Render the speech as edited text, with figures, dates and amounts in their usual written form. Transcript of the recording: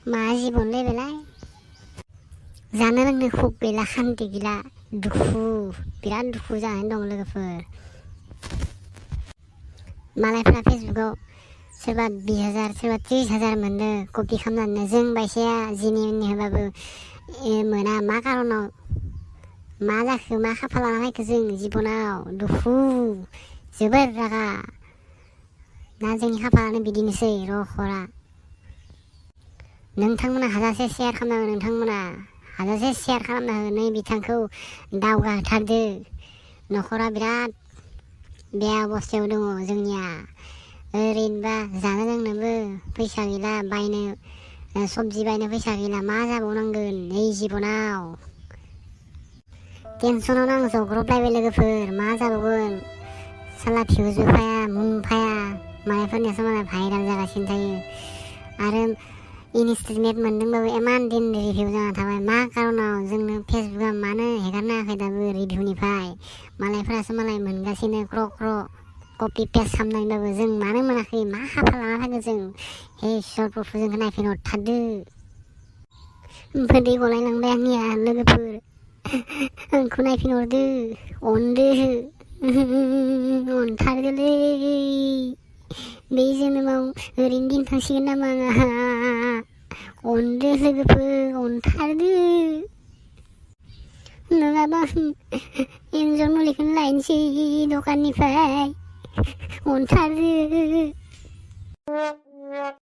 मा जिबनलै बेलाय जानो लोंनो खुब गैला खान्थि गैला दुखु बिराद दुखु जानानै दं लोगोफोर। मालायफ्रा फेसबुकाव सोरबा 20,000 सोरबा 30,000 मोनो कपि खालामनानै जों बायसाया जिनि होबाबो मोना मा कारनाव मा जाखो मा खाफाल लाना फैखो जों जिबनाव दुखु जोबोर रागा ना जोंनि खाफालानो बिदिनोसै रखरा। नोंथांमोना हाजासे शेयार खालामना नोंथांमोना हाजासे शेयार खालामना हो नै बिथांखौ दावगा होथारदो। न'खरा बिराद बेया अबस्थायाव दङ जोंनिया ओरैनोबा जानो लोंनोबो फैसा गैला बायनो सबजि बायनो फैसा गैला मा जाबावनांगोन नै जिबनाव टेनसनावनो आं जग्रबलायबाय लोगोफोर मा जाबावगोन साला भिउजबो फाया मुं फाया मालायफोरनियासो मालाय भाइरेल जागासिनो थायो आरो इनस्टेलमेन्ट मोनदोंबाबो इमान दिन रिभिउ जाना थाबाय मा कारनाव जोंनो फेसबुकआ मानो हेगारना होआखै दाबो रिभिउनिफ्राय मालायफोरासो मालाय मोनगासिनो क्र'क क्र'क कपि पेस्ट खालामनायबाबो जों मानो मोनाखै मा खाफाल लाना फैखो जों हे इसोर प्रभु जोंखौ नायफिनहरथारदो। मोदै गलायलांबाय आंनिया लोगोफोर आंखौ नायफिनहरदो अनदो अनथारदोलै बे जोनोमाव ओरैनो दिन थांसिगोन नामा आंहा अनदो लोगोफोर अनथारदो नङाबा एन्जर मुलिखौनो लायनोसै दखाननिफ्राय अनथारदो।